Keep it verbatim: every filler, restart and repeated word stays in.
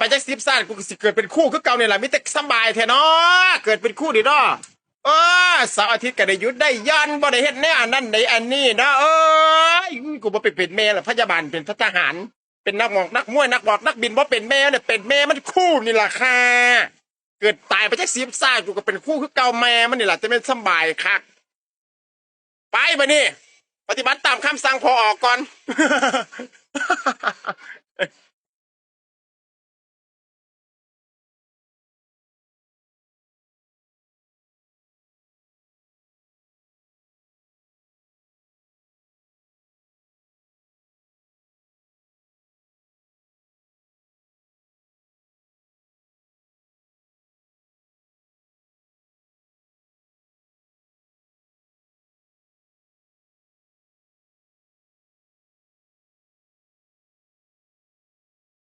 ไปจักสิบชาติกูก็สิเกิดเป็นครูคือเก่านี่ล่ะ มีแต่สำบายแท้เนาะ เกิดเป็นครูนี่เนาะ เออ เสาร์อาทิตย์ก็ได้หยุดได้หย่อน บ่ได้เฮ็ดแนวอันนั้นได้อันนี้เนาะ เอ้ย กูบ่ไปเป็นแม่ล่ะ พยาบาล เป็นทหาร เป็นนักหมอกนักมวย นักบอล นักบิน บ่เป็นแม่เนี่ย เป็นแม่มันครูนี่ล่ะค่ะ เกิดตายไปจักสิบชาติกูก็เป็นครูคือเก่า แม่มันนี่ล่ะ จะแม่นสำบายคัก ไปบัดนี้ ปฏิบัติตามคำสั่งพ่อออกก่อน